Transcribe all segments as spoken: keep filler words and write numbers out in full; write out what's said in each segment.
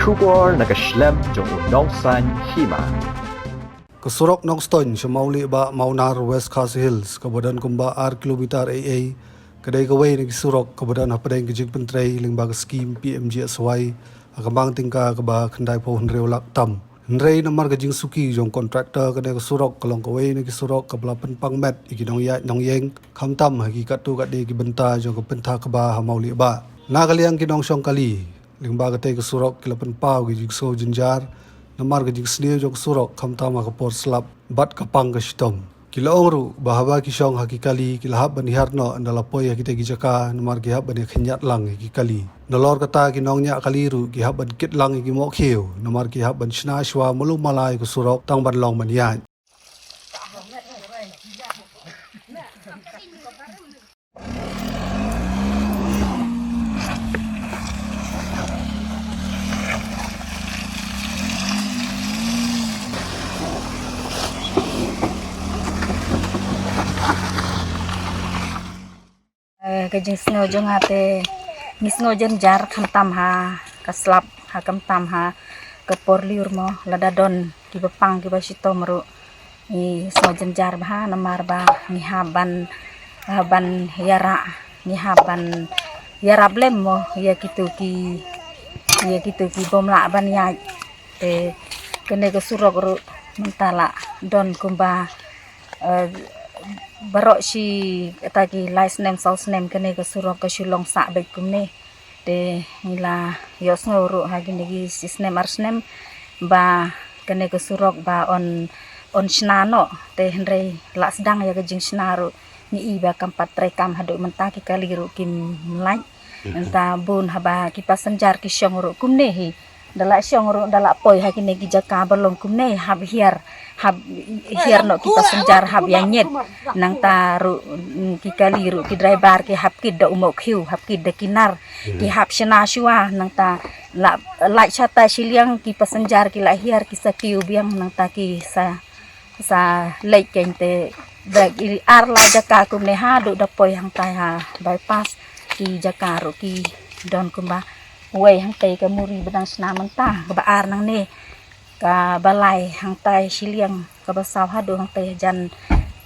Khubor na ka shlem jong u Nongsaiñ Hima. Ka surok Nongstoiñ sha Mawlieh Bah Mawnar, West Khasi Hills, kaba don kumba ar kilometer ei ei, ka dei kawei na ki surok kaba don hapdeng ka jingpyntrei lyngba ka skim P M G S Y, ha ka mang tyngka kaba khyndai phew hynriew lak tam. Hynrei namar ka jingsuki jong kontraktor, kane ka surok ka long kawei na ki surok kaba la pynpang met ïa ki nongïaid nongïeng, khamtam ha ki katto katne ki bynta jong ka pynthakba ha Mawlieh Bah. Na ka liang ki nongshong kali, lyngba katei ka surok ki la pynpaw ki jingsngew jynjar namar ka jingsniew jong ka surok, khamtam ha ka por slap bad ka pang ka shitom. Ki la ong ruh ba haba ki shong ha ki kali, ki la hap ban hiar noh ynda la poi ha kitei ki jaka, namar ki hap ban ïa khynñiat lang ïa ki kali. Nalor kata, ki nongñiah kali ruh ki hap ban kit lang ïa ki mohkhiew namar ki hap ban shna shuwa malu mala ïa ka surok tang ban long ban ïaid. Eh, ka jingsngew jong nga te, ngi sngew jynjar khamtam ha ka slap, ha khamtam ha ka por lyiur mo, lada don kiba pang kiba shitom ruh ngi sngew jynjar bha namar ba ngi hap ban, hap ban ïarap, ngi hap ban ïarap lem mo ïa kito ki, ïa kito ki bym lah ban ïaid. Te kane ka surok ruh mynta la don kumba, eh, baroh shi kata ki lai snem saw snem kane ka surok ka shu long sah beit kumne. Te ngi la ïohsngew ruh ha kine ki shi snem ar snem ba kane ka surok ba yn, yn shna noh, te hynrei la sdang ïa ka jingshna ruh ngi i ba kam pat treikam haduh mynta, ki kali ruh kim lait. Mynta bun haba ki passenger ki shong ruh kumne hi. Da la shong ruh, da la poi ha kine ki jaka ba long kumne, hap hiar, hap hiar noh ki passenger, hap ïa ñiet. Nangta ruh, mm, ki kali ruh, ki driver ki hap kit da u mohkhiew, hap kit da ki nar, ki hap shna shuwa, nangta la, lait shatai shiliang, ki passenger ki la hiar, ki sa kiew biang, nangta ki sa, sa leit keiñ. Te da ki ar lai jaka kumne haduh da poi hangtai ha bypass, ki jaka ruh ki don kumba wei hangtai ka muri ba dang shna mynta, kaba ar nangne, kaba lai hangtai shiliang, kaba saw haduh hangtai jan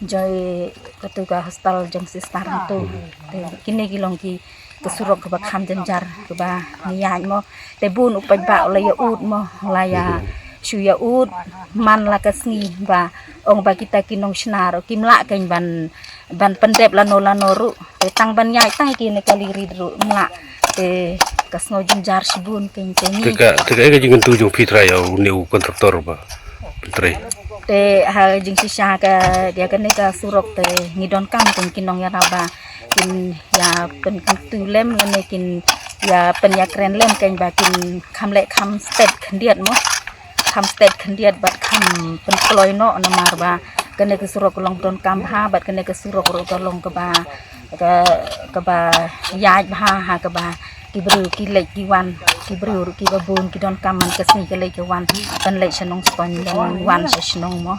joi katu ka hostel jong sister hangtu. Te kine ki long ki ka surok kaba kham jynjar kaba ngi ïaid mo. Te bun u paidbah u la ïa ud mo, u la ïa shu ïa ud man la ka sngi ba ong ba kita ki nongshna ruh kim lah keiñ ban, ban pyndep lano lano ruh. Te tang ban ïaid tang kine kali rit ruh ym lah. Te ka sngew jynjar shibun keiñ te ngi. Te ka, te ka, ka jingkyntu jong phi trai ïa une u kontraktor ba pyntrei. Te ha jingshisha ka, ïa kane ka surok te ngi donkam keiñ ki nongïarap ba kin ïa pynkyntu lem lane kin ïa pynïakren lem keiñ ba kin kham leh kham stet khyndiat mo. Kham stet khyndiat bad kham pynkloi noh namar ba kane ka surok ka long donkam bha bad kane ka surok ruh ka long kaba, ka, kaba ïaid bha ha kaba ki briew ki leit ki wan, ki briew ruh kiba bun ki donkam man ka sngi ka leit ka wan, ban leit sha Nongstoiñ ban wan sha shnong mo.